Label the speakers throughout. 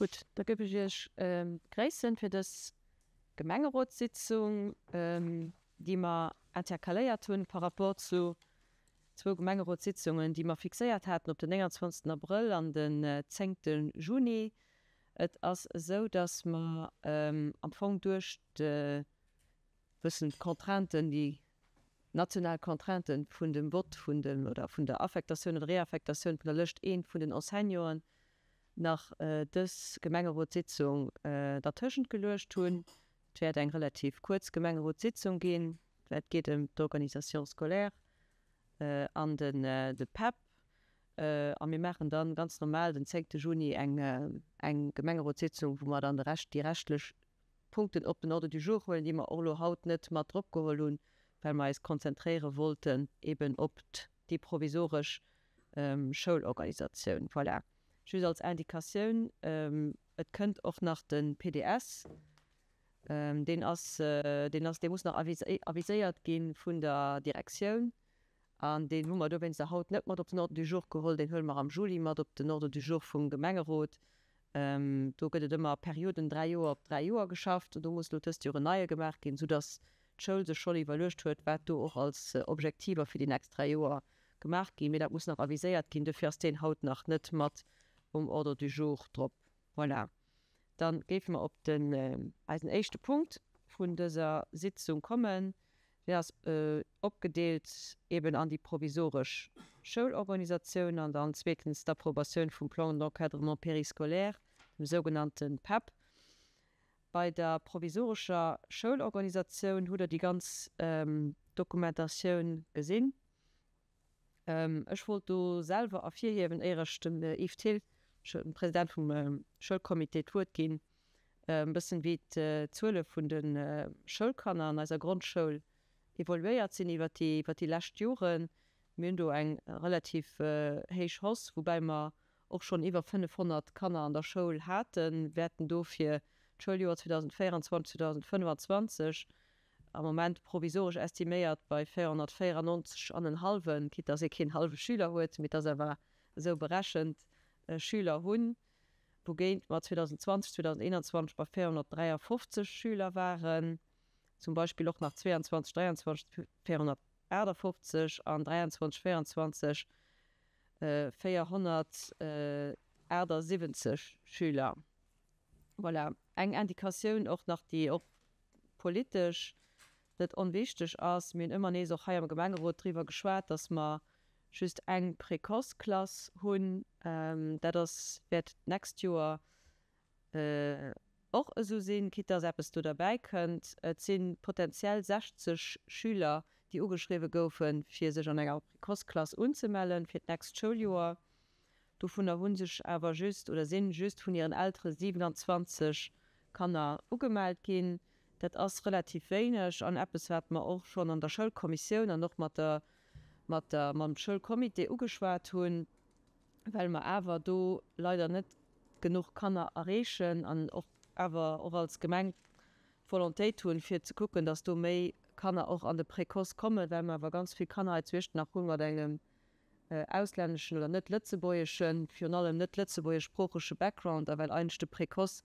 Speaker 1: Gutt, da géif ech Iech begréissen fir dës Gemengerotssitzung, déi mer intercaléiert hunn par rapport zu zwou Gemengerotssitzungen, déi mer fixéiert haten op den 29. Abrëll an den 10. Juni. Et ass esou, dass mer am Fong duerch de bëssen d'Contrainten, déi national Contrainten vun dem Vott vun dem oder vun der Affektatioun oder Reaffektatioun vun der Lëscht eent vun den Enseignanten, nach dës Gemengerotssitzung dertëschent geluecht hunn. Et wäert eng relativ kuerz Gemengerotssitzung ginn, well et geet ëm d'Organisation scolaire an de PEP. A mir maachen dann ganz normal den zéngte Juni eng Gemengerotssitzung, wou mer dann de Rescht, déi reschtlech Punkten op den Ordre du jour huelen, déi mer och elo haut net mat drop geholl hunn, well mer eis konzentréiere wollten eben op déi provisoresch Schoulorganisatioun. Voilà. Just als Indicatioun, et kënnt och nach de PDS, deen ass, deen ass, dee muss nach aviséiert gi vun der Direktioun an deen hu mer dowéinster haut net mat op den Ordre du jour geholl. Deen huele mer am Juli mat op den Ordre du jour vum Gemengerot. Do gëtt et ëmmer Perioden, 3 Joer op 3 Joer geschafft. Do muss elo dëst Joer en neie gemaach ginn, soudass d'Schoul sech schonn iwwerluecht huet, wat do och als Objektiver fir déi nächst 3 Joer gemaach ginn. Mee dat muss nach aviséiert ginn. Dofir ass deen haut nach net mat um Ordre du jour drop. Voilà. Da géife mer op den, eisen éischte Punkt vun dëser Sitzung kommen. Deen ass opgedeelt eben an déi provisoresch Schoulorganisatioun an dann zweetens d'Approbatioun vum Plan d'encadrement périscolaire, dem sougenannte PEP. Bei der provisorescher Schoulorganisatioun hutt Der déi ganz Dokumentatioun gesinn. Ech wollt do selwer ervirhiewen, éier ech dem Yves Thill, dem President vum Schoulcomité, d'Wuert ginn, e bëssen, wéi d'Zuele vun de Schoulkanner an eiser Grondschoul evoluéiert sinn iwwer déi lescht Joren. Mir hunn do eng relativ héich Hausse, woubäi mer och schonn iwwer 500 Kanner an der Schoul haten, wäerten do fir d'Schouljoer 2024, 2025 am Moment provisoresch estiméiert bei 494 an en hallwen, quitte dass ee keen hallwe Schüler huet, mee et ass awer esou berechent, Schüler hunn, wougéint mer 2020, 2021 bei 453 Schüler waren, zum Beispill och nach 22, 23 458 an 23, 24 478 Schüler. Voilà, eng Indikatioun och nach, déi och politesch net onwichtig ass. Mir hunn ëmmer nees och hei am Gemengerot driwwer geschwat, dass mer just eng Précoce-Klass hunn. Dat ass, wäert d'nächst Joer och esou sinn, quitte dass eppes do derbäi kënnt. Et si potenziell 60 Schüler, déi ugeschriwwe goufen, fir sech an enger Précoce-Klass unzemellen fir d'nächst Schouljoer. Dovunner hu sech awer just oder sinn just vun hiren Eltere 27 Kanner ugemellt ginn. Dat ass relativ wéineg an eppes, wat mer och schonn an der Schoulkommissioun an och mat der, mat der, mam Schoulcomité ugeschwat hunn, well mer awer do leider net genuch Kanner erreechen an och awer och als Gemeng d'Volontéit hunn, fir ze kucken, dass do méi Kanner och an de Précoce kommen, well mer awer ganz vill Kanner hei zu Iechternach hu mat engem auslänneschen oder net lëtzebuergeschen, virun allem net lëtzebuergeschsproochege Background a well eigentlech de Précoce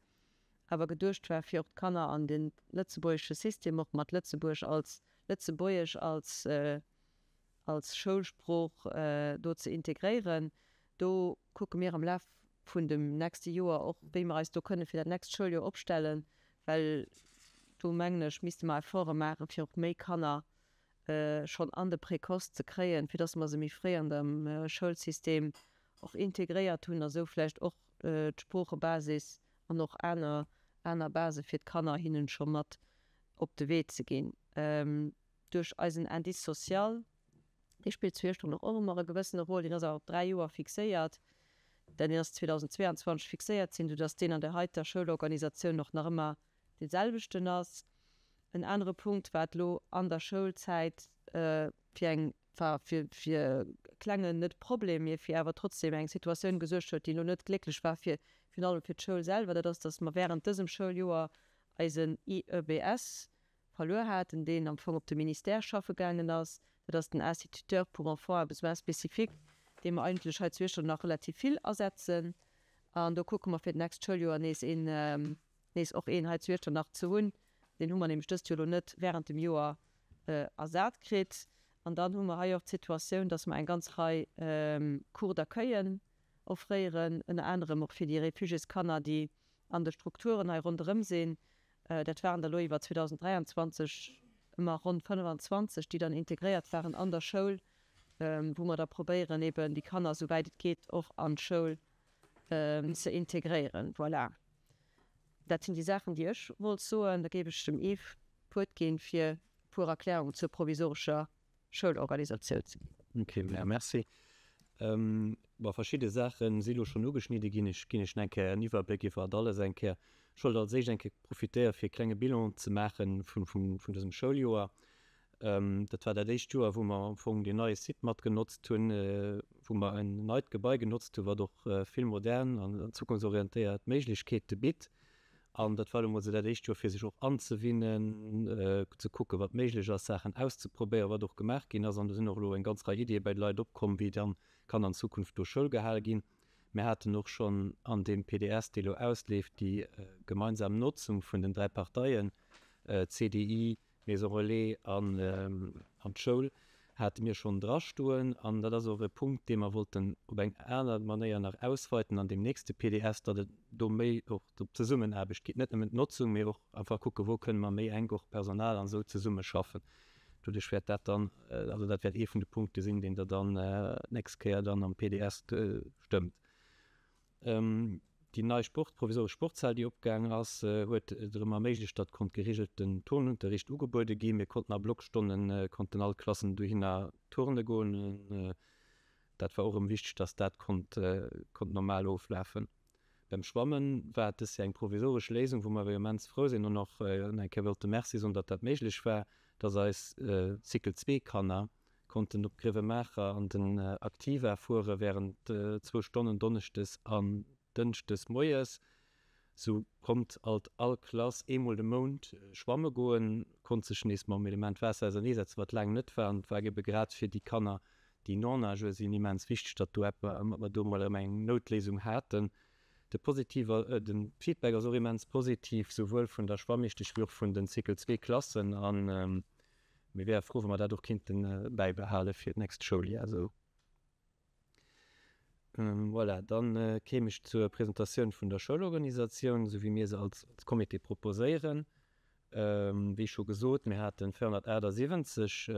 Speaker 1: awer geduecht war, fir och d'Kanner an de lëtzebuergesche System och mat Lëtzebuerg als Lëtzebuergesch als als Schoulsprooch do ze integréieren. Do kucke mir am Laf vun dem nächste Joer och, wéi mer eis do kënne fir dat nächst Schouljoer opstellen, well do mengen ech, misste mer Efforte maachen, fir och méi Kanner schonn an de Précoce ze kréien, fir dass mer se méi fréi an dem Schoulsystem och integréiert hunn a sou vläicht och d'Sproochebasis an och aner aner Basë fir d'Kanner hinnen scho mat op de Wee ze ginn. Duerch eisen Indice social, dee spillt zu Iechternach och ëmmer e gewëssene Rôle, deen ass awer op 3 Joer fixéiert, deen ass 2022 fixéiert sinn, soudass deen an der heiter Schoulorganisatioun och nach ëmmer dee selwechten ass. En anere Punkt, wat elo an der Schoulzäit fir eng, enfin fir fir e klengen, net Problem, mee fir awer trotzdem eng Situatioun gesuergt huet, déi elo net glécklech war fir virun allem fir d'Schoul selwer, dat ass, datt mer während dësem Schouljoer eisen IEBS verluer haten, deen am Fong op de Ministère schaffe gaangen ass. Dat ass den Instituteur pour enfants à besoins spécifiques, dee mer eigentlech hei zu Iechternach relativ vill asetzen. An do kucke mer fir d'nächst Schouljoer nees een, nees och een hei zu Iechternach ze hunn. Deen hu mer nämlech dëst Joer elo net während dem Joer ersat kritt. An dann hu mer hei och d'Situatioun, dass mer eng ganz Rei Cours d'accueillen offréieren, ënner anerem och fir déi Réfugiéskanner, déi an de Strukturen hei ronderëm sinn. Dat waren der elo iwwer 2023 ëmmer ronn 25, déi dann integréiert waren an der Schoul, wou mer da probéieren, eben déi Kanner, esouwäit et geet, och an d'Schoul ze integréieren. Voilà, dat sinn déi Saachen, déi ech wollt soen. Da géif ech dem Yves d'Wuert ginn, fir e puer Erklärungen zur provisorescher Schoulorganisatioun ze ginn.
Speaker 2: Ok, merci. Bon, verschidde Saache si lo schonn ugeschnidde ginn. Ech ginn Iech nach eng Kéier en Iwwerbléck iwwert alles eng Kéier. Ech wollt als éischt eng Kéier profitéiere fir e klenge Bilan ze maache vun dësem Schouljoer. Dat war dat éischt Joer, wou mer am Fong deen neie Site mat genotzt hunn, wou mer en neit Gebai genotzt hunn, wat och vill modern an zukunftsorientéiert Méiglechkeete bitt. An dat war elo mol esou dat éischt Joer, fir sech och anzewinnen, ze kucken, wat méiglech ass, Saachen auszeprobéieren, wat och gemaach ginn ass. An do sinn och elo eng ganz Rei Iddie bei de Leit opkomm, wéi dann kann an Zukunft do Schoul gehal ginn. Mir haten och schonn an deem PDS, dee elo ausleeft, déi gemeinsam Notzung vun den 3 Parteien, CDI, Maison Relais an d'Schoul hate mir schonn drastoen. An dat ass och e Punkt, dee mer wollten op eng aner Manéier nach ausweiten an deem nächste PDS, datt et do méi och op d'Zesummenaarbecht geet. Net nëmmen d'Notzung, mee och einfach kucken, wou kënne mer méi enk och Personal an esou zesummeschaffen. Doduerch wäert dat dann, also dat wäert ee vun de Punkte sinn, deen Der dann d'nächst Kéier dann am PDS stëmmt. Déi nei Sport, provisoresch Sportshal, déi opgaang ass, huet et erëm erméiglecht, datt konnt geregelten Turnunterricht ugebuede ginn. Mir konnten a Blockstonnen, konnten all d'Klassen dohinner turne goen. Dat war och erëm wichteg, datt dat konnt, konnt normal oflafen. Beim Schwammen war et dës Joer eng provisoresch Léisung, wou mer awer immens frou sinn an och nach eng Kéier wollte Merci soen, datt dat méiglech war, datt eis Cycle 2 Kanner konnten op Grevenmacher an den Activa fuere während zwou Stonnen Donneschdes an Dënschdes moies. Sou konnt alt all Klass eemol de Mount schwamme goen, konnt sech nees mam Element Waasser auserneesetzen, wat laang net war. An et war ebe grad fir déi Kanner, déi Non-nageur sinn, immens wichteg, datt do epp, datt mer do mol erëm eng Noutléisung haten. De positive, de Feedback ass och immens positiv, souwuel vun der Schwammeeschtesch wéi och vun den Cycle 2 Klassen. An Mir wäre frou, wa mer dat och kinnte bäibehale fir d'nächst Schouljar esou. Voilà, da kéim ech zur Presentatioun vun der Schoulorganisatioun, esou wéi mir se als Comité proposéieren. Wéi scho gesot, mir hate 478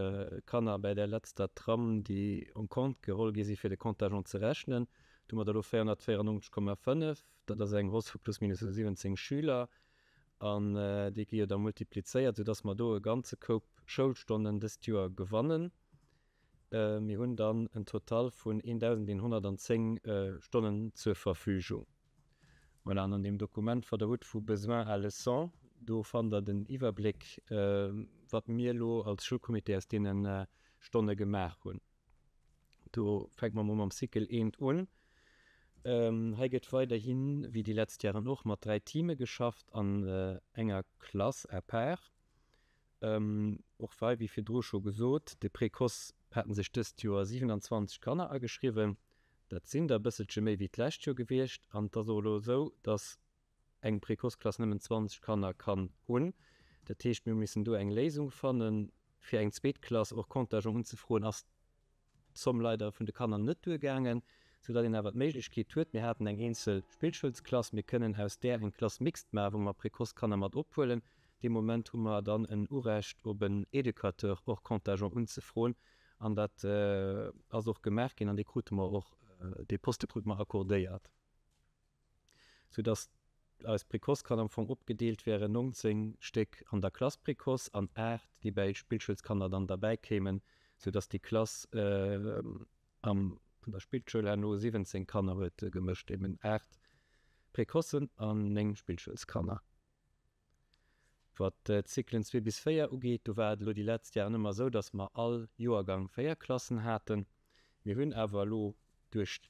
Speaker 2: Kanner bäi där letzter Trame, déi en compte geholl gi si fir de Contingent ze rechnen. Do hu mer der elo 494,5, dat ass eng Hausse vu plus minus 17 Schüler. An déi gi jo da multiplizéiert, soudass mer do e ganze Koup Schoulstonnen dëst Joer gewannen. Mir hunn dann en Total vun 1.110 Stonnen zur Verfügung. Voilà, an an deem Dokument, wat Der hutt vu Besoins à leçons, do fannt Der den Iwwerbléck, wat mir elo als Schoulcomité aus deene Stonne gemaach hunn. Do fänke mer mol mam Cycle eent un. Hei gëtt weiderhi wéi déi letzt Jaren och mat 3 Teame geschafft an enger Klass à part. Och hei wéi virdru scho gesot, de Précoce haten sech dëst Joer 27 Kanner ageschriwwen. Dat sinn der e bësselche méi wéi d'lescht Joer gewiescht an et ass och elo esou, dass eng Précoce-Klass nëmmen 20 Kanner kann hunn. Dat heescht, mir hu missen do eng Léisung fannen. Fir eng zweet Klass hors contingent unzefroen, ass d'Zomm leider vun de Kanner net duergaangen, soudatt een awer d'Méiglechkeet huet, mir haten eng eenzel Spillschoulsklass, mir kënnen aus där eng Classe mixte maachen, wou mer Précoce-Kanner mat ophuelen. Dee Moment hu mer dann en Urecht op en Educateur hors contingent unzefroen an dat ass och gemaach ginn an dee krute mer och, dee Poste krute mer accordéiert. sou dass eis Précoce kann am Fong opgedeelt wären, 19 Stéck an der Klass Précoce an 8 déi bäi Spillschoulskanner dann derbäi kéimen, sou dass déi Klass am vun der Spillschoul herno 17 Kanner huet, gemëscht eben 8 Précocen an 9 Spillschoulskanner. Wat d'Cyclen 2 bis 4 ugeet, do war et elo déi letzt Jaren ëmmer esou, dass mer all Joergang 4 Klassen haten. Mir hunn awer elo duerch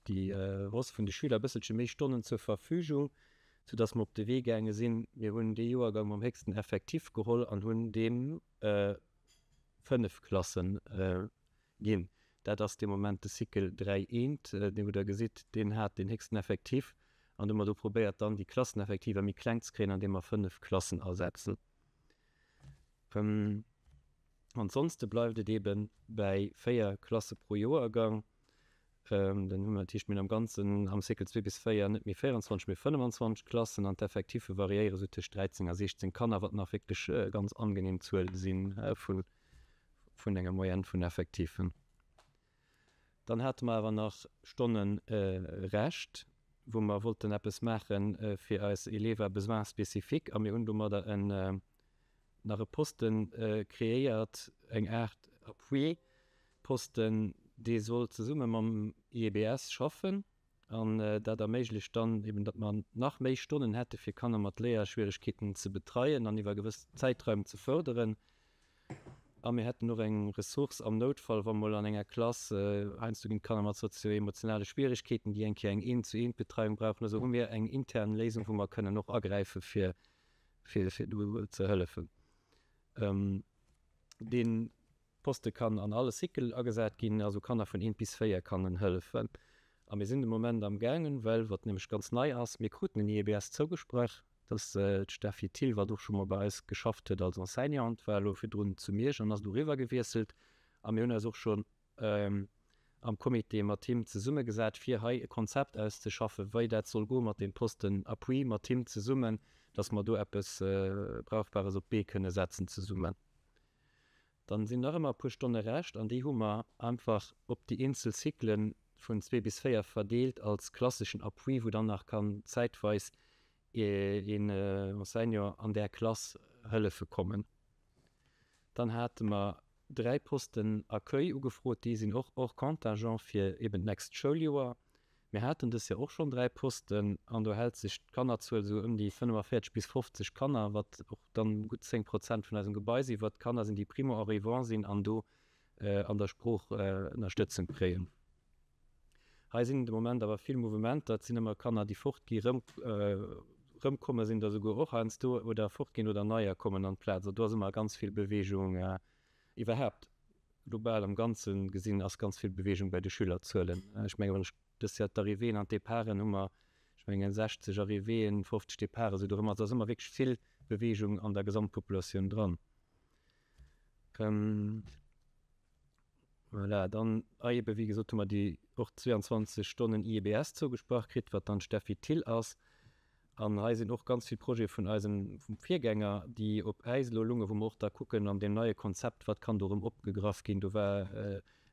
Speaker 2: déi Hausse vun de Schüler e bësselche méi Stonnen zur Verfügung, soudass mer op de Wee gaange sinn, mir hunn dee Joergang mam héchsten Effectif geholl an hunn deem 5 Klassen ginn. Dat ass de Moment de Cycle 3 I, dee wou Der gesitt, deen hat deen héchsten Effectif. An do hu mer do probéiert dann déi Klasseneffektiver méi kleng ze kréien, andeem mer 5 Klassen asetzen. Ansonste bleift et eebe bäi 4 Klasse pro Joergang. Dann hu mer, dat heescht, mir hunn am Ganzen am Cycle 2 bis 4 net méi 24, mee 25 Klassen an d'Effektiffe variéiere sou tëscht 13 a 16 Kanner, wat nach wierklech ganz angenehm Zuele si vun enger Moyenne vun Effektiffen. Dann hate mer awer nach Stonne Rescht, wou mer wollten eppes maache fir eis Élèves à besoins spécifiques a mir hunn domadder en nach e Posten kreéiert, eng Aart Appui-Posten, dee soll zesumme mam IEBS schaffen an dat erméiglecht dann eben, datt mer nach méi Stonnen hätte fir Kanner mat Léierschwieregkeeten ze betreien an iwwer gewëss Zäitraim ze fërderen. A mir hätten och eng Ressource am Noutfall, wa mol an enger Klass, heiansdo ginn et Kanner mat sozio-emotionale Schwieregkeeten, déi eng Kéier eng Eent-zu-eent-Betreiung brauchen, also hu mir eng intern Léisung, wou mer kënnen och agräife fir, fir do ze hëllefen. Dee Poste kann an alle Cycle agesat ginn, also Kanner vun eent bis 4 kann en hëllefen. A mir sinn de Moment am gaangen, well, wat nämlech ganz nei ass, mir kruten en IEBS zougesprach, dass d'Steffi Thill, wat och scho mol bei eis geschafft huet als Enseignante, war elo virdrun zu Miersch an ass elo eriwwer gewiesselt. A mir hunn eis och schonn am Comité mat him zesummegesat, fir hei e Konzept auszeschaffen, wei dat soll goe mat deem Posten Appui, mat him zesummen, dass mer do eppes Brauchbares op d'Bee kënne setzen zesummen. Dann sinn nach ëmmer e puer Stonne Rescht an déi hu mer einfach op déi eenzel Cyclen vun zwee bis 4 verdeelt als klasseschen Appui, wou dann nach kann zäitweis een Enseignant an där Klass hëllefe kommen. Dann hate mer 3 Posten Accueil ugefrot, déi sinn och hors contingent fir eben d'nächst Schouljoer. Mir haten dës Joer och schonn 3 Posten an do hält sech d'Kannerzuel esou ëm déi 45 bis 50 Kanner, wat och dann gutt 10 Prozent vun eisem Gebai sinn, wat Kanner sinn, déi Primo-arrivants sinn an do an der Sprooch Ënnerstëtzung kréien. Hei sinn de Moment awer vill Mouvementer, et sinn ëmmer Kanner, déi fort gi, rëm rëmkomme sinn der esouguer och heiansdo oder fort ginn oder neier kommen an d'Plaz. Also do ass ëmmer ganz vill Beweegung iwwerhaapt. Global am Ganze gesinn ass ganz vill Beweegung bei de Schülerzuelen. Ech mengen, wann ech dëst Joer d'Arrivéeën an d'Departen hu mer, ech mengen 60 Arrivéeën, 50 Departen, esou dorëmmer. Also ass ëmmer wierklech vill Beweegung an der Gesamtpopulatioun dran. Voilà, dann eebe wéi gesot hu mer déi och 22 Stonnen IEBS zougesprach kritt, wat dann d'Steffi Thill ass. An hei sinn och ganz vill Projete vun eisem, vum Virgänger, déi op Äis elo lungen, wou mer och da kucken an deem neie Konzept, wat kann do erëm opgegraff ginn. Do war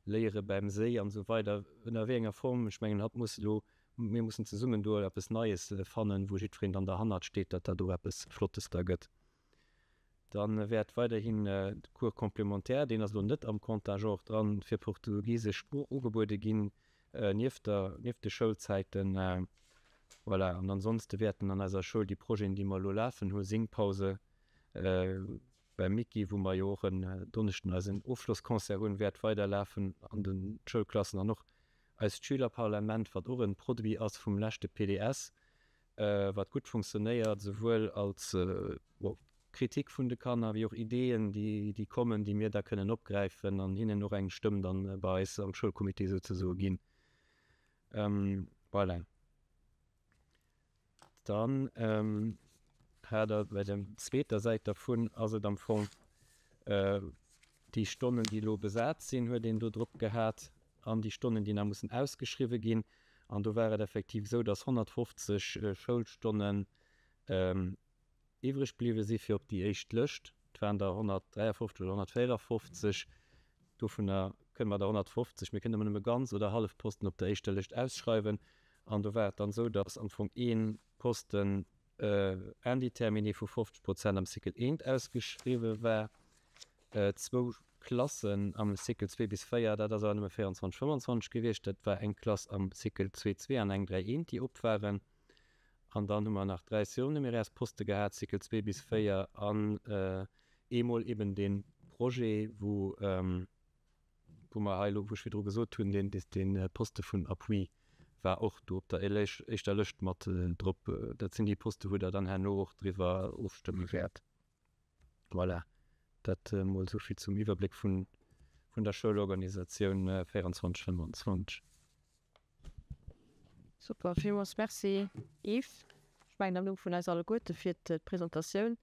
Speaker 2: Léiere bäim Séi an esou weider. Ënner wéi enger Form, ech mengen, hatt muss elo, mir mussen zesummen do eppes Neies fannen, wou jiddwereen dann derhannert steet, datt dat och eppes Flottes da gëtt. Da wäert weiderhin de Cours complémentaire, deen ass elo net am Contingent och dran, fir portugisesch Sprooch ugebuede ginn, nieft der, nieft de Schoulzäiten. Voilà, an ansonste wäerten an eiser Schoul déi Projeten, déi mer elo lafen hu, Singpause beim Micky, wou mer jo och en Donneschden eisen Ofschlossconcert hunn, wäert weiderlafen an de Schoulklassen an och eist Schülerparlament, wat och e Produit ass vum leschte PDS, wat gutt funktionéiert, esouwuel als Kritik vun de Kanner wéi och Ideeën, déi kommen, déi mir da kënnen opgräifen an hinnen och eng Stëmm dann bei eis am Schoulcomité souzesoe ginn. Voilà. Dann hat Der bei der zweeter Säit dervun ass et am Fong déi Stonnen, déi elo besat sinn, huet een do drop gehat an déi Stonnen, déi nach mussen ausgeschriwwe ginn. An do war et effektiv esou, dass 150 Schoulstonnen iwwreg bliwwe si fir op déi éischt Lëscht. Et waren der 153 oder 154. Dovunner kënne mer der 150, mir kënnen ëmmer nëmme ganz oder hallef Posten op der éischter Lëscht ausschreiwen. An do war et dann esou, dass am Fong ee Posten indéterminé vu 50 Prozent am Cycle I ausgeschriwwe war, zwou Klassen am Cycle 2 bis 4, dat ass awer nëmme 24, 25 gewiescht, dat war eng Klass am Cycle 2, 2 an eng 3, 1, déi op waren. An dann hu mer nach 3 Surnuméraires-Poste gehat, Cycle 2 bis 4 an eemol eben dee Projet, wou wou mer hei elo, wou ech virdru gesot hunn, deen, dee Poste vun Appui war och do op der éischter Lëscht mat drop. Dat sinn déi Poste wou Der dann herno och driwwer ofstëmme wäert. Voilà, dat emol esou vill zum Iwwerbléck vun, vun der Schoulorganisatioun 24, 25.
Speaker 1: Super, villmools Merci Yves. Ech mengen am Numm vun eis alleguerte fir d'Presentatioun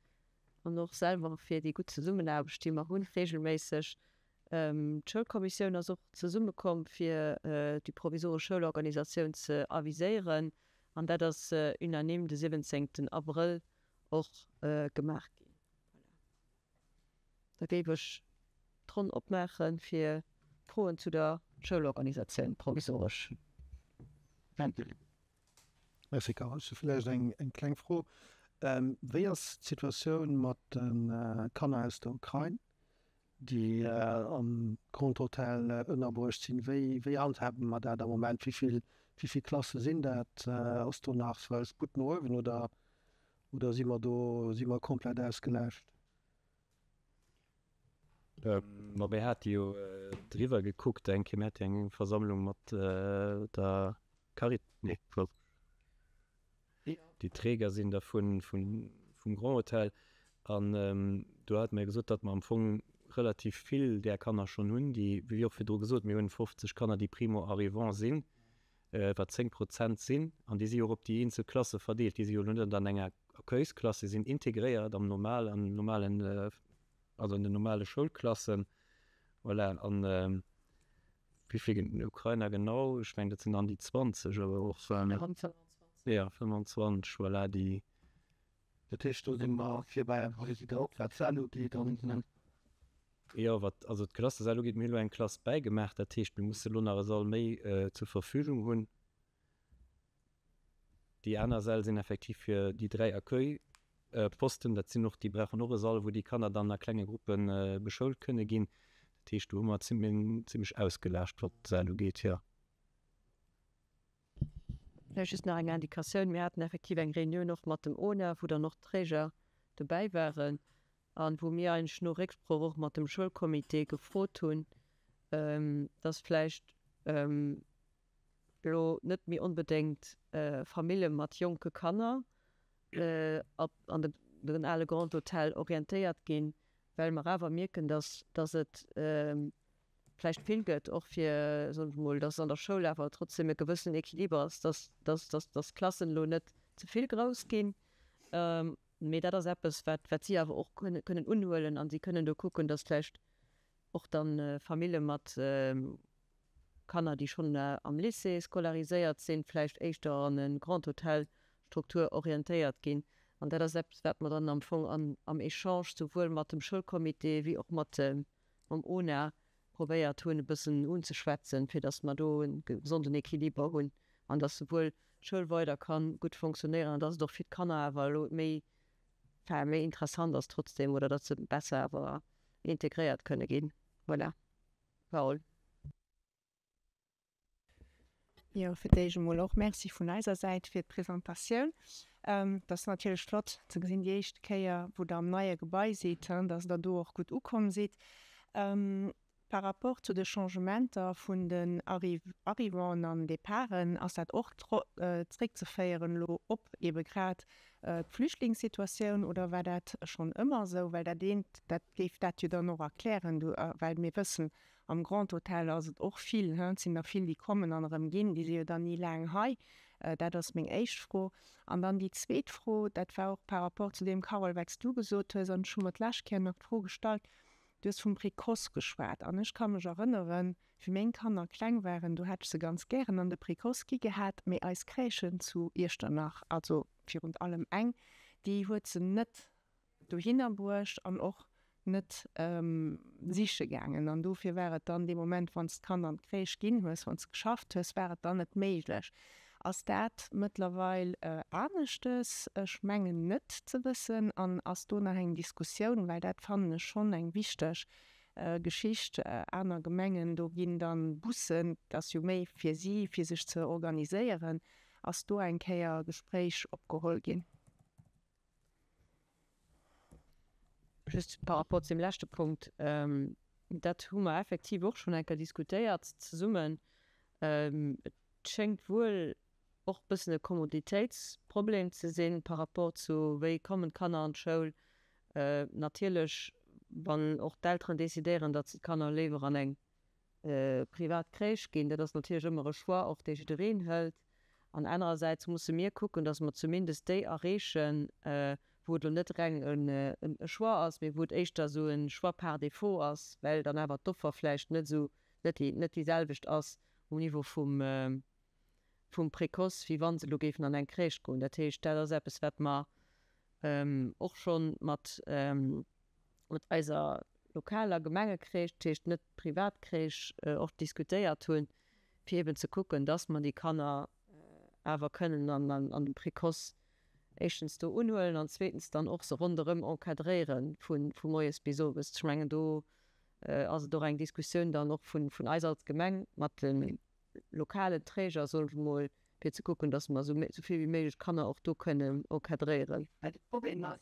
Speaker 1: an och selwer fir déi gutt Zesummenaarbecht, déi mer hunn regelméisseg. D'Schoulkommissioun ass och zesummekomm fir déi provisoresch Schoulorganisatioun ze aviséieren an dat ass unanime de 17 Abrëll och gemaach ginn. Voilà. Da géif ech d'Ronn opmaache fir Froen zu der Schoulorganisatioun provisoresch.
Speaker 3: Merci Carole. Ech hu vläicht eng kleng Fro. Wéi ass d'Situatioun mat de Kanner aus der Ukrain, déi am Grand Hotel ënnerbruecht sinn? Wéi handhabe mer dat am Moment? Wéi vill, wéi vill Klasse sinn dat? Ass do nach Sputt no uewen oder, oder si mer do, si mer komplett ausgelaascht?
Speaker 2: Ma mir hate jo driwwer gekuckt eng Kéier, mir hate jo eng Versammlung mat der Caritas, nee, déi Träger sinn dervun, vum Grand Hotel, an do hate mer jo gesot, datt mer am Fong relativ vill där Kanner schonn hunn, déi, wéi och virdru gesot, mir hunn 50 Kanner, déi Primo-arrivants sinn, wat 10 Prozent sinn, an déi si jo och op déi eenzel Klasse verdeelt, déi si jo elo net an enger Accueilsklass, déi sinn integréiert am normal, am normalen, also an den normale Schoulklassen. Voilà, an wéi vill Ukrainer genau? Ech mengen, dat sinn an déi 20, awer och.
Speaker 1: 25.
Speaker 2: Jo, 25, voilà, déi.
Speaker 3: Dat heescht, do si mer vir bei och, wat d'Säll ugeet an.
Speaker 2: Jo, wat also d'Klassesäll ugeet, mir hu elo eng Klass bäigemaach, dat heescht, mir musse elo nach e Sall méi zur Verfügung hunn. Déi aner Säll sinn effektiv fir déi 3 Accueil-Posten. Dat sinn och, déi brauchen och e Sall, wou déi Kanner dann a klenge Gruppe beschoult kënne ginn. Dat heescht, do hu mer zimlech ausgelaascht, wat d'Säll ugeet, jo.
Speaker 1: Vläicht just nach eng Indikatioun, Mir haten effektiv eng Reunioun och mat dem ONA, wou dann och d'Träger dobäi waren a wou mir eigentlech no Récksprooch och mat dem Schoulcomité gefrot hunn, dass vläicht elo net méi onbedéngt Famillje mat jonke Kanner an den ale Grand Hotel orientéiert ginn, well mer awer mierken, dass dass et vläicht vill gëtt, och fir, soen ech emol, dass an der Schoul awer trotzdem e gewëssenen Equiliber ass, dass dass dass dass d'Klassen elo net ze vill grouss ginn. Mee dat ass eppes, wat wat si awer och kënnen unhuelen a si kënnen do kucken, dass vläicht och dann Famille mat Kanner, déi schonn am Lycée scolariséiert sinn, vläicht éischter an e Grand Hotel Struktur orientéiert ginn. An dat ass eppes, wat mer dann am Fong an am Echange souwuel mat dem Schoulcomité wéi och mat mam ONA probéiert hunn e bëssen unzeschwätzen, fir datt mer do e gesonden Equiliber hunn an datt souwuel d'Schoul weider ka gutt fonctionnéieren an datt et och fir d'Kanner awer elo méi, enfin méi interessant ass trotzdem oder datt se besser awer integréiert kënne ginn. Voilà. Paul.
Speaker 4: Jo, fir d'éischt emol och Merci vun eiser Säit fir d'Presentatioun. Et ass natierlech flott ze gesinn, déi éischt Kéier, wou Der am neie Gebai sidd, dass Der do och gutt ukomm sidd. Par rapport zu de Changementer vun den Arrivanten an Departen, ass dat och zréckzeféieren elo op eebe grad d'Flüchtlingssituatioun oder war dat schonn ëmmer esou? Well dat eent, dat géif dat jo dann och erklären, well mir wëssen, Am Grand Hotel ass et och vill, he, et sinn der vill, déi kommen an erëm ginn, déi si jo dann ni laang hei. Dat ass meng éischt Fro. An dann déi zweet Fro, dat war och par rapport zu deem, Carole, wat s du gesot hues, an ech hu mer d'lescht Kéier nach d'Fro gestallt, du hues vum Précoce geschwat an ech ka mech erënneren, wéi meng Kanner kleng waren, do hätt ech se ganz gären an de Précoce gi gehat, mee eis Crèchen zu Iechternach, also virun allem eng, déi huet se net dohinner bruecht an och net siche gaangen. An dofir war et dann dee Moment, wann s d'Kand an d'Crèche ginn hues, wann s de geschafft hues, war et dann net méiglech. Ass dat mëttlerweil aneschtes? Ech mengen net ze wëssen. An ass do nach eng Diskussioun? Well dat fannen ech schonn eng wichteg Geschicht. Aner Gemengen, do ginn dann Bussen, dat ass jo méi fir si, fir sech ze organiséieren. Ass do eng Kéier Gespréich opgeholl ginn?
Speaker 1: Just par rapport zu deem leschte Punkt, dat hu mer effektiv och schonn eng Kéier diskutéiert zesummen. Et schéngt wuel och e bëssen e Kommoditéitsproblem ze sinn par rapport zu wéi kommen d'Kanner an d'Schoul. Natierlech, wann och d'Elteren decidéieren, datt se d'Kanner léiwer an eng privat Crèche ginn, dat ass natierlech ëmmer e Choix och, dee jiddereen hëlt. An anerersäits musse mir kucken, dass mer zumindest déi erreechen, wou et elo net reng e Choix ass, mee wou et éischter esou e Choix par défaut ass, well dann awer d'Offer vläicht net esou, net déi, net déi selwecht ass um Niveau vum, vum Précoce, wéi wa se elo géifen an eng Crèche goen. Dat heescht, dat ass eppes, wat mer och scho mat, mat eiser lokaler Gemengecrèche, dat heescht net Privatcrèche, och diskutéiert hunn, fir eeben ze kucken, dass mer déi Kanner awer kënnen an dem Précoce éischtens do unhuelen an zweetens dann och se ronderëm encadréiere vu moies bis owes. Ech mengen, do ass et och eng Diskussioun dann och vun eis als Gemeng mat de lokalen Träger, soen ech emol, fir ze kucken, dass mer esou vill wéi méiglech Kanner och do kënnen encadréieren.
Speaker 4: Well de Problem ass,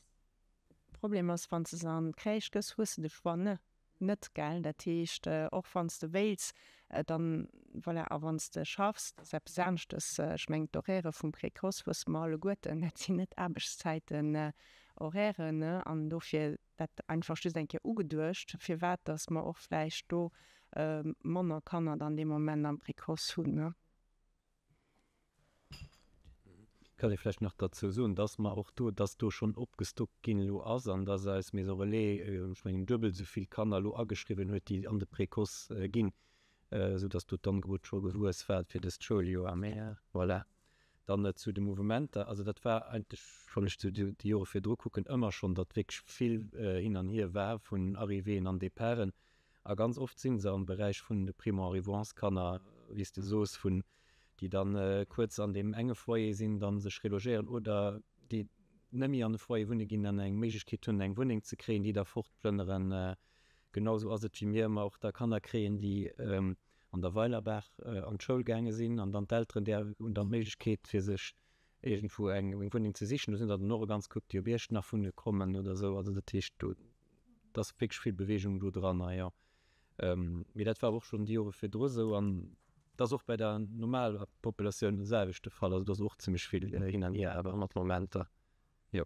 Speaker 4: de Problem ass, wann s de se an d'Crèche gëss, hues de de Choix ne net, gell? Dat heescht, och wann s de wéils, dann, voilà, a wann s de schaffs, dat ass eppes aneschtes. Ech mengen, d'Horairë vum Précoce wësse mer alleguerten, dat sinn net Aarbechtszäiten, Horairen, ne? An dofir dat einfach just eng Kéier ugeduecht, firwat dass mer och vläicht do manner Kanner dann dee Moment am Précoce hunn, ne?
Speaker 2: Kann ee vläicht nach derzou soen, dass mer och do, dass do schonn opgestockt ginn elo ass an dass eis Maison Relais, ech mengen, duebel esou vill Kanner elo ageschriwwen huet, déi an de Précoce ginn, esou dass do d'Angebot scho gewuess war fir dëst Schouljoer. Mä voilà. Dann zu de Mouvementer, also dat war eigentlech, wann ech esou déi Jore virdru kucken, ëmmer schonn, datt wierklech vill hin an hier war vun Arrivéeën an Departen. A ganz oft si se am Beräich vun de Primo-arrivants-Kanner, wéi s de soos, vun déi dann kuerz an deem enge Foyer sinn, dann sech relogéieren oder déi net méi an e Foyer wunne ginn an eng Méiglechkeet hunn, eng Wunneng ze kréien, déi da fortplënneren. Genau esou ass et, wéi mir ëmmer och da Kanner kréien, déi an der Weilerbaach an d'Schoul gaange sinn an dann d'Elteren, déi hunn dann d'Méiglechkeet, fir sech iergendwou eng Wunneng ze sichen. Do sinn der dann och e ganz Koup, déi op Iechternach wunne kommen oder esou. Also dat heescht, do ass wierklech vill Beweegung do dran. A jo, mee dat war awer och schonn déi Jore virdru esou an dat ass och bei der normaler Populatioun de selwechte Fall. Also do ass och zimmlech vill hin an hier awer mat Momenter, jo.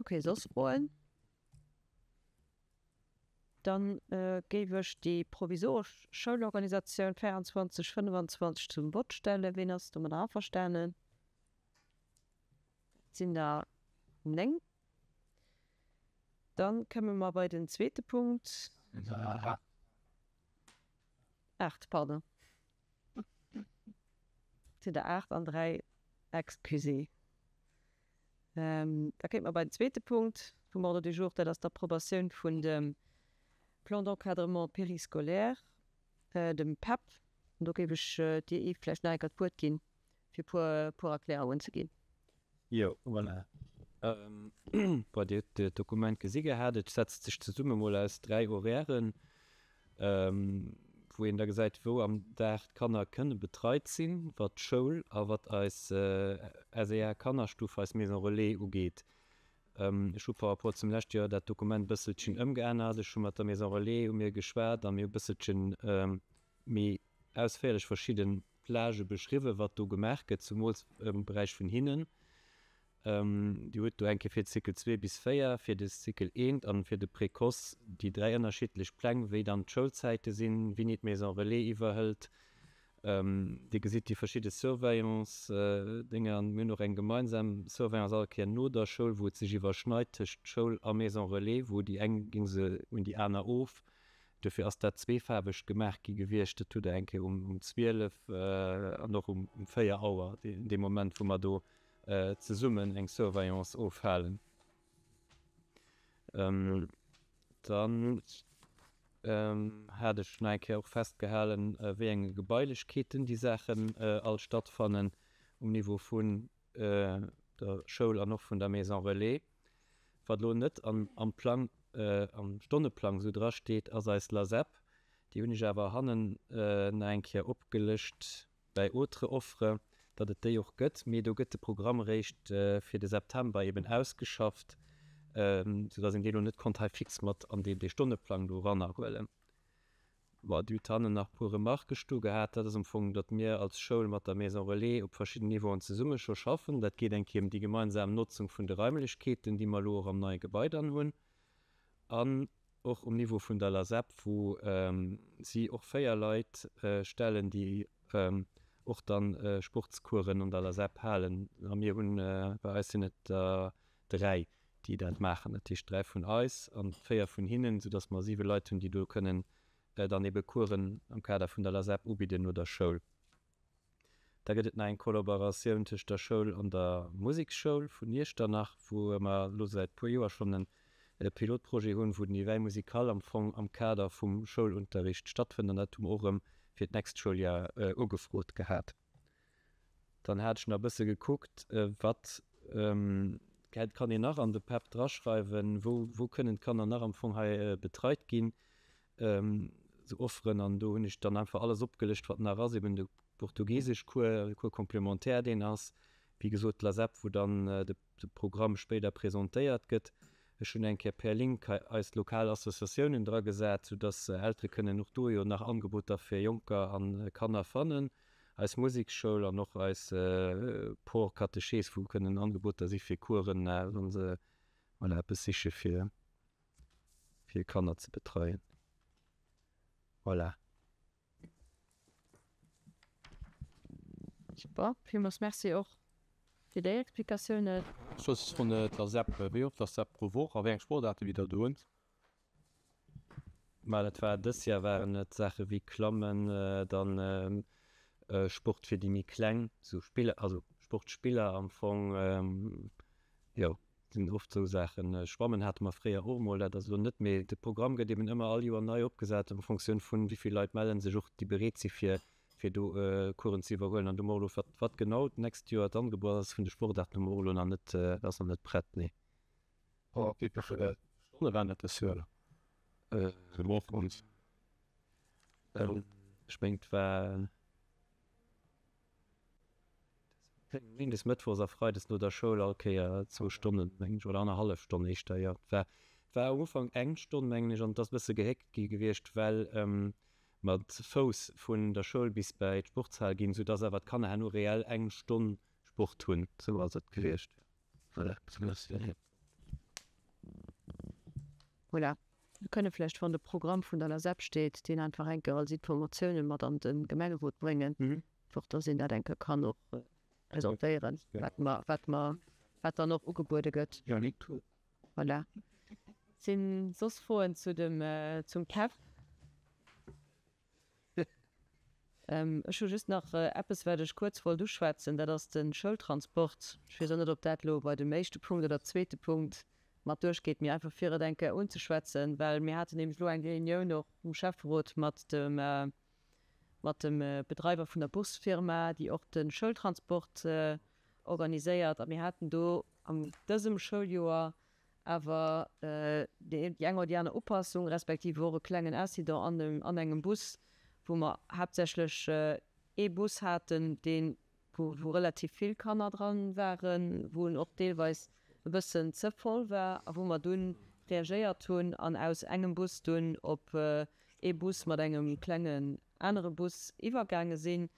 Speaker 1: Ok, soss Froen? Dann géif ech déi provisoresch Schoulorganisatioun 24, 25 zum Vott stellen. Ween ass domadder averstanen? Dat sinn der 9. Dann këmme mer bei den zweete Punkt. 8, pardon. Et sinn der 8 an 3 Excusé. Da kéinte mer bei den zweete Punkt vum Ordre du jour, dat ass d'Approbatioun vun dem Plan d'encadrement périscolaire, dem PEP. An do géif ech dir, Yves, vläicht nach eng Kéier d'Wuert ginn, fir e puer, puer Erklärungen ze ginn.
Speaker 2: Jo, voilà. Bon, Dir hutt d'Dokument gesi gehat. Et setzt sech zesumme mol aus dräi Horairen, wou een da gesäit, wou am Dag d'Kanner kënne betreit sinn, wat d'Schoul a wat eis SEA-Kannerstuff, eis Maison Relais ugeet. Ech hu par rapport zum leschte Joer dat Dokument e bësselchen ëmgeännert. Ech hu mat der Maison Relais hu mir geschwat a mir hu e bësselchen méi ausféierlech verschidde Plagë beschriwwen, wat do gemaach gëtt, zumools am Beräich vun hinnen. Dir hutt do eng Kéier fir Cycle 2 bis 4, fir de Cycle 1 an fir de Précoce déi 3 ënnerschiddlech Pläng, wéi dann d'Schoulzäite sinn, wéini d'Maison Relais iwwerhëlt. Dir gesitt déi verschidde Surveillance-Dénger an mir hunn och eng gemeinsam Surveillance all Kéier no der Schoul, wou et sech iwwerschneit tëscht Schoul a Maison Relais, wou déi eng gi se un déi aner of. Duerfir ass dat zweefaarweg gemaach gi gewiescht. Dat hutt Der eng Kéier um 12 an och um 4 Auer, dee Moment, wou mer do zesummen eng Surveillance ofhalen. Dann hat ech nach eng Kéier och festgehalen, wéi enge Gebailechkeeten déi Saachen all stattfannen um Niveau vun der Schoul an och vun der Maison Relais. Wat elo net am Plang, am Stonneplang esou drasteet, ass eis LASEP. Déi hunn ech awer hannen nach eng Kéier opgelëscht bäi Autres offres, datt et déi och gëtt. Mee do gëtt de Programm eréischt fir de September eben ausgeschafft, soudatt een dee lo net konnt hei fix mat an dee Stonneplang do erannerhuelen. Bon, Dir hutt hannen nach e puer Remarquë sto gehat. Dat ass am Fong, datt mir als Schoul mat der Maison Relais op verschidden Niveauen zesumme scho schaffen. Dat geet eng Kéier ëm déi gemeinsam Notzung vun de Raimlechkeeten, déi mer elo och am neie Gebai dann hunn, an och um Niveau vun der LASEP, wou si och 4 Leit stellen, déi. och dann Sportscoursen an der LASEP halen. A mir hunn, bei eis sinn et der 3, déi dat maachen, dat heescht 3 vun eis an 4 vun hinnen, soudass mer 7 Leit hunn, déi do kënnen dann ebe Coursen am Kader vun der LASEP ubidden no der Schoul. Da gëtt et nach eng Kollaboratioun tëscht der Schoul an der Museksschoul vun Iechternach, wou mer elo säit puer Joer schonn e Pilotprojet hunn, wou den Éveil musical am Fong am Kader vum Schoulunterricht stattfënnt. An dat hu mer och erëm fir d'nächst Schouljar ugefrot gehat. Dann hat ech nach e bësse gekuckt, wat kann een nach an de PEP draschreiwen, wou wou kënnen d'Kanner nach am Fong hei betreit ginn. Esou Offeren an do hunn ech dann einfach alles opgelëscht wat nach ass, eben de Portugiseschcours, de Cours complémentaire deen ass, wéi gesot d'LASEP wou dann de Programm spéider presentéiert gëtt. Ech hunn eng Kéier per Link hei eis lokal Associatiounen dragesat, sou dass Eltere kënnen och do jo nach Angeboter fir Jonker a Kanner fannen, eis Museksschoul an och eis Por Catechees wou kënnen Angeboter si fir Coursen, wa se voilà eppes siche fir fir Kanner ze betreien. Voilà.
Speaker 1: Super, villmools Merci och fir déi Explikatiounen.
Speaker 5: Soss vun d'LASEP, wéi oft ass dat pro Woch a wéi eng Sportaarte gitt der do un?
Speaker 2: Ma dat war dës Joer waren et Saache wéi Klammen, dann Sport fir déi méi Kleng, sou Spiller, also Sportspiller am Fong, jo. Sinn oft sou Saachen. Schwammen hate mer fréier och emol, dat ass elo net méi. De Programm gëtt eben ëmmer all Joer nei opgesat en Fonctioun vun wéi vill Leit melle sech och, déi bereet si fir fir do Coursen ze iwwerhuelen. An do hu mer och elo, wat wat genau d'nächst Joer d'Angebot ass vun de Sportaarten, hu mer och elo nach net, ass nach net prett, nee.
Speaker 5: Wéi vill Stonne waren dat dës Joer?
Speaker 2: Ech mengen et war. Méindes, Mëttwochs a Freides no der Schoul all Kéier zwou Stonnen, mengen ech, oder annerhallef Stonn éischter, jo. Et war, et war am Ufank eng Stonn, mengen ech, an et ass e bësse gehéckt gi gewiescht, well mer ze Fouss vun der Schoul bis bäi d'Sportshal ginn, soudass awer d'Kanner herno reell eng Stonn Sport hunn. Sou ass et gewiescht, jo. Voilà.
Speaker 1: Voilà. Mir kënne vläicht, wann de Programm vun der LASEP steet, deen einfach eng Kéier als Informatiounen mat an de Gemengerot bréngen, fir dass een dat eng Kéier kann och presentéieren, wat mer, wat mer, wat dann och ugebuede gëtt. Voilà. Sinn soss Froen zu dem, zum PEP? Ech hu just nach eppes, wat ech kuerz wollt uschwätzen, dat ass de Schoultransport. Ech weess och net, ob dat elo bei dem éischte Punkt oder zweete Punkt mat duerchgeet, mee einfach fir et eng Kéier unzeschwätzen, well mir haten nämlech elo eng Reunioun och um Schäfferot mat dem, mat dem Bedreiwer vun der Busfirma, déi och de Schoultransport organiséiert. A mir haten do an dësem Schouljoer awer déi eng oder déi aner Upassung, respektiv och e klengen Incident an dem, an engem Bus, wou mer haaptsächlech ee Bus haten, deen, wou, wou relativ vill Kanner dran waren, wou en och deelweis e bëssen ze voll war a wou mer dunn reagéiert hunn an aus engem Bus dunn op ee Bus mat engem klengen anere Bus iwwergaange sinn.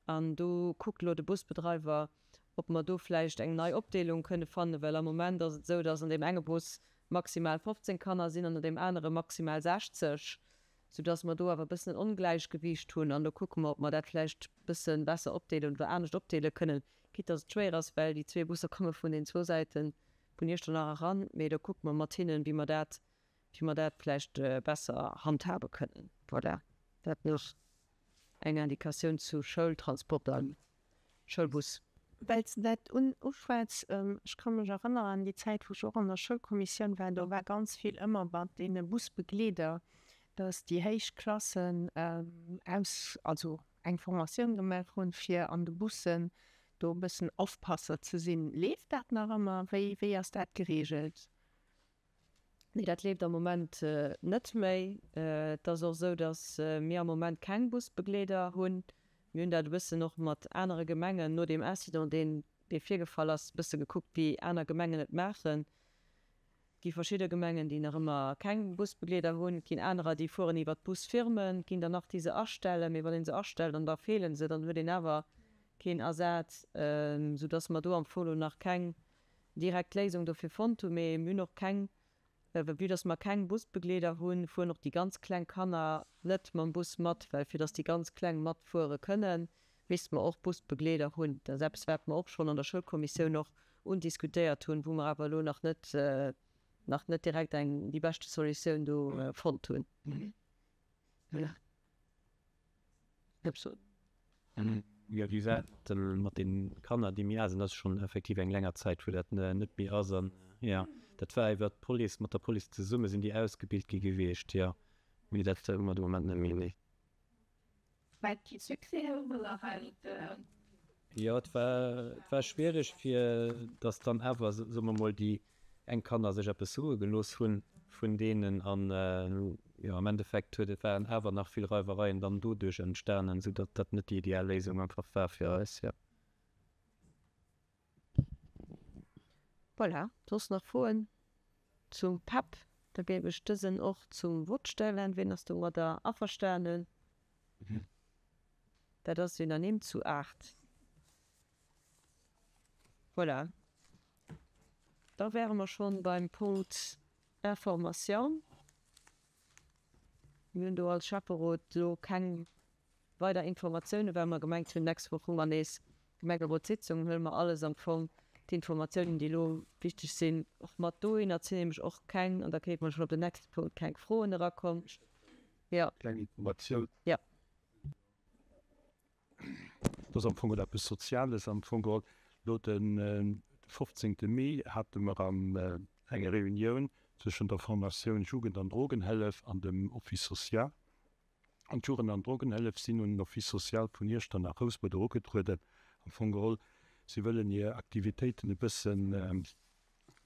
Speaker 1: An do kuckt elo de Busbedreiwer, ob mer do vläicht eng nei Opdeelung kënne fannen, well am Moment ass et esou, datt an deem enge Bus maximal 15 Kanner sinn an an deem anere maximal 60, soudatt mer do awer e bëssen en Ongläichgewiicht hunn. An do kucke mer, ob mer dat vläicht e bësse besser opdeelen oder anescht opdeele kënnen, quitte datt et schwéier ass, well déi zwee Busser komme vun den zwou Säite vun Iechternach eran. Mee do kucke mer mat hinnen, wéi mer dat, wéi mer dat vläicht besser handhabe kënnen. Voilà, dat nach. Eng Indikatioun zu Schoultransport a Schoulbus.
Speaker 4: Well s de dat uschwätz, ech ka mech erënneren an déi Zäit, wou ech och an der Schoulkommissioun war, do war ganz vill ëmmer mat deene Busbegleeder, dass déi héich Klassen aus, also eng Formatioun gemaach hunn, fir an de Bussen do e bëssen Aufpasser ze sinn. Leeft dat nach ëmmer? Wéi, wéi ass dat geregelt?
Speaker 1: Nee, dat leeft am Moment net méi. Et ass och esou, datt mir am Moment keng Busbegleeder hunn. Mir hunn dat e bëssen och mat anere Gemengen no deem Incident, deen dee virgefall ass, e bësse gekuckt, wéi aner Gemengen et maachen. Et gi verschidde Gemengen, déi nach ëmmer keng Busbegleeder hunn. Et ginn anerer, déi fueren iwwer d'Busfirmen. Et ginn der nach, déi se astellen. Mee wann ee se astellt an da feele se, dann huet een awer keen Ersaz, soudatt mer do am Fong elo nach keng direkt Léisung dofir fonnt hunn, mee mir hunn och keng. Well vue dass mer keng Busbegleeder hunn, fueren och déi ganz kleng Kanner net mam Bus mat, well fir dass déi ganz Kleng matfuere kënnen, misste mer och Busbegleeder hunn. Dat ass eppes, wat mer och schonn an der Schoulkommissioun och undiskutéiert hunn, wou mer awer elo nach net, nach net direkt eng, déi beschte Solutioun do fonnt hunn.
Speaker 2: Jo, déi Saach mat de Kanner, déi méi al sinn, ass schonn effektiv eng länger Zäit, wou dat net méi ass. An jo, dat war iwwer d'Police, mat der Police zesumme sinn déi ausgebilt gi gewiescht, jo. Mee dat hu mer de Moment net méi, nee.
Speaker 6: War et kee Succès oder war et.
Speaker 2: Jo, et war, et war schwiereg, fir datt dann awer, soe mer mol, déi eng Kanner sech eppes soe gelooss hunn vun deenen. An jo, am Endeffekt huet et, waren awer nach vill Reiwereien dann doduerch entstanen, esou datt dat net déi ideal Léisung einfach war fir eis, jo.
Speaker 1: Voilà, soss nach Froen zum PEP? Da géif ech dësen och zum Vott stellen. Wien ass domadder averstanen? Dat ass unanime zu 8. Voilà, da wäre mer schonn beim Punkt Information. Mir hunn do als Schäfferot elo keng weider Informatiounen, well mer gemengt hunn, d'nächst Woch hu mer nees Gemengerotssitzung, huele mer alles am Fong, d'Informatiounen, déi elo wichteg sinn, och mat dohin. Et sinn nämlech och keng, an da kéinte mer schonn op den nächste Punkt, keng Froen erakomm. Jo.
Speaker 7: Kleng Informatioun.
Speaker 1: Jo.
Speaker 7: Dat ass am Fong geholl eppes Soziales am Fong geholl. Elo de 15. Mee hate mer an eng Reunioun zwëschen der Formatioun Jugend an Drogenhëllef an dem Office social. An d'Jugend an Drogenhëllef sinn un den Office social vun Iechternach Rouspert erugetrueden. Am Fong geholl, si wëllen hir Aktivitéiten e bëssen,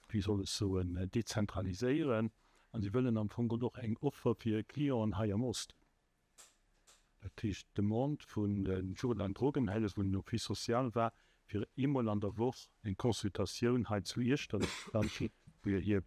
Speaker 7: wéi soll ech soen, dezentraliséieren. A si wëllen am Fong geholl och eng Offer fir hir Clienten hei am Osten. Dat heescht, d'Demande vun de Jugend an Drogenhëllef un den Office social war, fir eemol an der Woch eng Consultatioun hei zu Iechternach fir hir,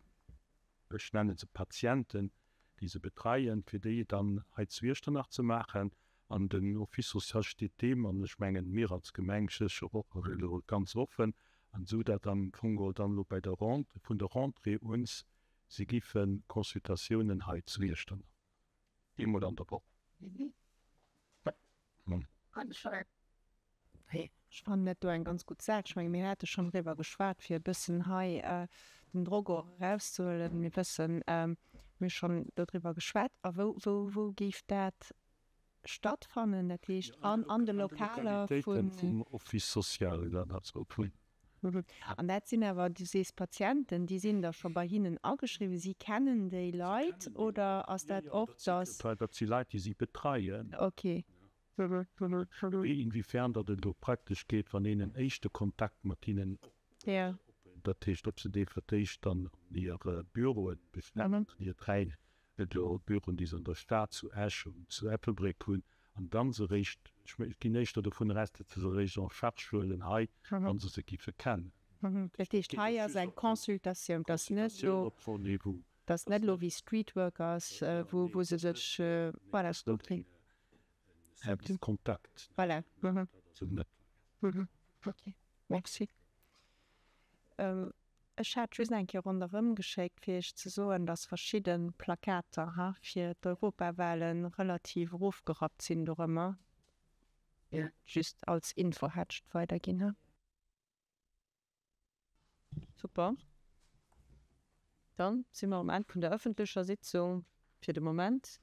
Speaker 7: ech nennen se Patienten, déi se betreien, fir déi dann hei zu Iechternach ze maachen. An den Office social steet deem, an ech mengen, mir als Gemeng sécher och, elo ganz offen, an esou dat am Fong geholl dann elo bei der Rentrée, vun der Rentrée un, si giffe Consultatiounen hei zu Iechternach. Eemol an der Woch.
Speaker 4: Ech fannen dat do eng ganz gutt Saach. Ech menge mir hate schonn driwwer geschwat, fir e bëssen hei den Drock och erauszehuelen. Mir wëssen, mir hu schonn dodriwwer geschwat. A wou, wou, wou géif dat stattfannen? Dat heescht an, an de Lokaler vun.
Speaker 7: Vum Office social dann, also vun.
Speaker 4: An dat sinn awer, du sees Patienten, déi sinn da scho bei hinnen ageschriwwen, si kennen déi Leit oder ass dat och, dass.
Speaker 7: Dat si Leit, déi si betreien.
Speaker 4: Ok.
Speaker 7: Wéi inwiefern datt et elo praktesch geet, wann een en éischte Kontakt mat hinnen ophëlt, dat heescht, ob se dee fir d'éischt dann an hir Büroen bestellen, an hir 3 Et elo Büroen, déi se an der Stad, zu Esch an zu Ettelbréck hunn, an dann se eréischt, ech ginn éischter dovun aus, datt se se eréischt en charge huelen hei, wa se se giffe kennen.
Speaker 4: Dat heescht, hei ass eng Consultatioun, dat ass net elo, dat ass net elo wéi Streetworkers, wou se sech, voilà.
Speaker 7: Service Contact.
Speaker 4: Voilà. Ok, merci. Ech hat just eng Kéier ronderëm geschéckt, fir Iech ze soen, dass verschidde Plakater ha fir d'Europawahlen relativ erofgerappt sinn dorëmmer. Just als Info hat ech et weiderginn, ha.
Speaker 1: Super. Dann si mer um Enn vun der ëffentlecher Sitzung fir de Moment.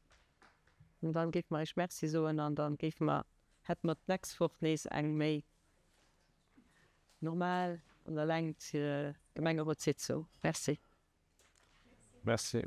Speaker 1: An dann géife mer Iech Merci soen an dann géife mer, hätte mer d'nächst Woch nees eng méi normal an der Längt Gemengerotssitzung. Merci.
Speaker 7: Merci.